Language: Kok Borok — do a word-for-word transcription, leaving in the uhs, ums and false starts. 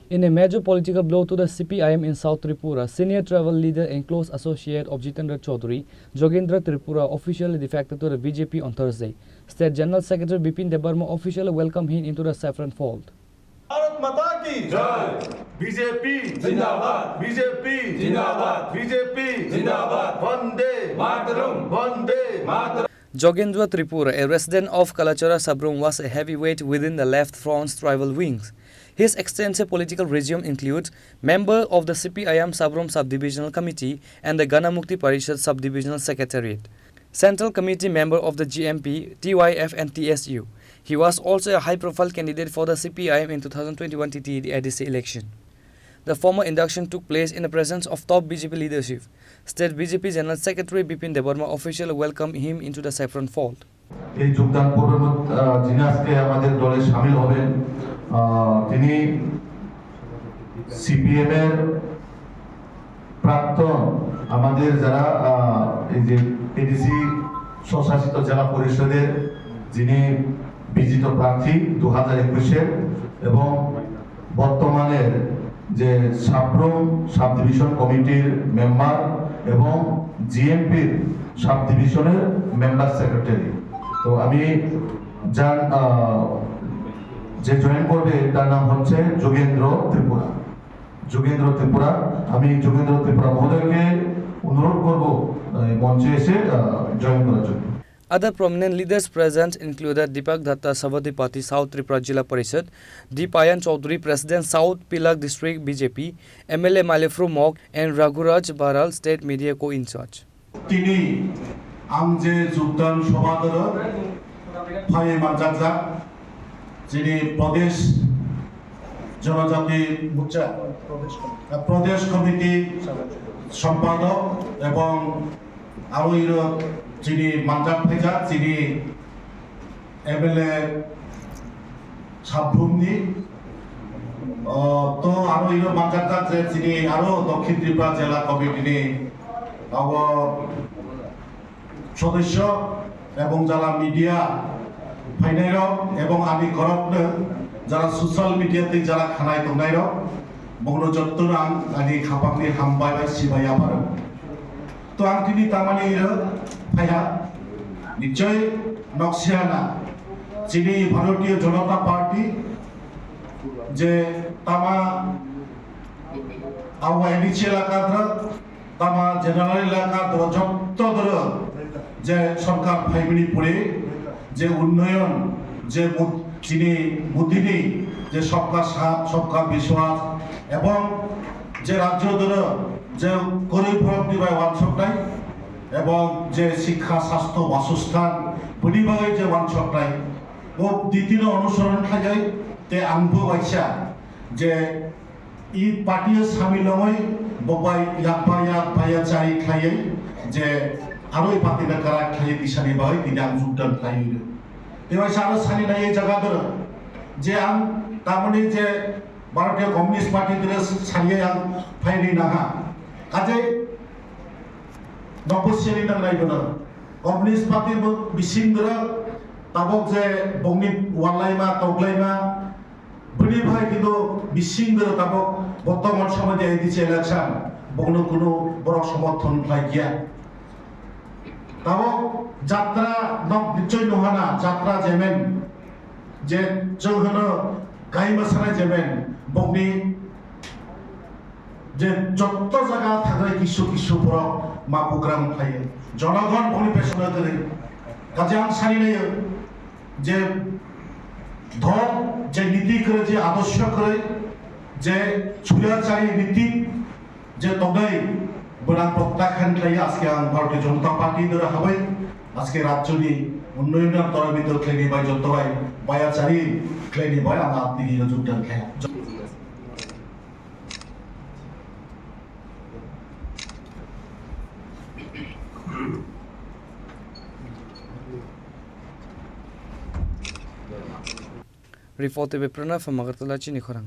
In a major political blow to the C P I M in South Tripura, senior tribal leader and close associate of Jitendra Chaudhary, Jogendra Tripura, officially defected to the B J P on Thursday. State General Secretary Bipin Debbarma officially welcomed him into the Saffron Fold. Bharat माता की जय। बीजेपी जिंदाबाद। बीजेपी जिंदाबाद। बीजेपी जिंदाबाद। वंदे मातरम। वंदे Mataram. Jogendra Tripura, a resident of Kalachara Sabrum, was a heavyweight within the Left Front's tribal wings. His extensive political resume includes member of the C P I M Sabrum Subdivisional Committee and the Ganamukti Parishad Subdivisional Secretariat, Central Committee member of the G M P, T Y F and T S U. He was also a high-profile candidate for the C P I M in two thousand twenty-one T T A D C election. The formal induction took place in the presence of top B J P leadership. State B J P General Secretary Bipin Debbarma officially welcomed him into the Saffron Fold. এই যোগদান পর্বের মধ্যে, আহ, যিনি আজকে আমাদের দলে সামিল হবেন, আহ, তিনি সিপিএম এর প্রাক্তন, আমাদের যারা, আহ, এই যে এডিসি স্বশাসিত জেলা পরিষদের যিনি বিজিত প্রার্থী দু হাজার একুশের এবং বর্তমানের যে সাব্রুম সাব ডিভিশন কমিটির মেম্বার এবং জিএমপির সাব ডিভিশনের মেম্বার সেক্রেটারি। তো আমি যার, আহ, যে জয়েন করবে তার নাম হচ্ছে যোগেন্দ্র ত্রিপুরা। যোগেন্দ্র ত্রিপুরা, আমি যোগেন্দ্র ত্রিপুরা মহোদয়কে অনুরোধ করব, আহ, মঞ্চে এসে, আহ, জয়েন করার জন্য। Other prominent leaders present included Deepak Datta, Sabadipati, South Tripura Jila Parishad, D Payan Chaudhary, President, South Pilak District B J P, M L A Mailefru Mok, and Raghuraj Baral, State Media Co-in-charge. Tini ang je jogdan sobha doro phai manjakjak, chini Pradesh Jonojati Morcha, Pradesh Committee Sampadok ebong aro iro chini manjak phaijak chini M L A Sabrumni, o, to aro iro manjakjak je chini aro Dokhin Tripura Jela Committee ni abo sodosyo ebong jara media phainairok ebong ani korokno jara social media tei jara khanai tongnairok, bongno jottono ang ani khapangni hambai bai sibai yapharo. To ang tini tamani iro phaiha, nichoi noksiyana chini Bharatiya Janata Party je tama awa N H L akadra tama general elaka doro jotto doro je sorkar phaimani pore je unnoyon je mo-, chini Modi ni je sabka saath, sabka biswas ebong je rajyo doro je gorib borok ni bai wansoknai ebong je sikha, sastho, basosthan bini bagwi je wansoknai o ditino onusoron khlaiwi te angbo waisa je I party o samil wngwi bo bai yak ba yak baya chari khlaiwi je aro i party no kwrak khlaiwi tisani bagwi tini ang jogdan khlaiwi rw. Tei waisa aro sani nai jaga doro je ang tamoni je Bharatiya Communist Party dino sariya ang phaini naha. Kaje nokbo siyani nangnai bono. Communist Party bo bising doro tabok je bongni walaima toklaima Bini bai kintu bising doro tabok bortoman somoy de A D C election bokno kunu borok somorthon khlai kiya. Tabok jatra nok nichoi nuhana jatra jemen je chwng hwno kaima sanai jemen bokni je jotto jaga thangwi kisu kisu borok ma program khlaio. Jonogon bokni pesono kwrwi. Kaje ang sani naio. Je dhorm, je niti kwrwi, je adorsho kwrwi, je suyachari niti, je tongnai, bwrang protyahar khlai aske ang Bharatiya Janata Party doro habai, aske rajyoni unnoyon torabito khlaini bai joto bai, bayachari khlaini bai ang apni hino jogdan khlai. Report by Pranab from Agartala, Chini Khorang.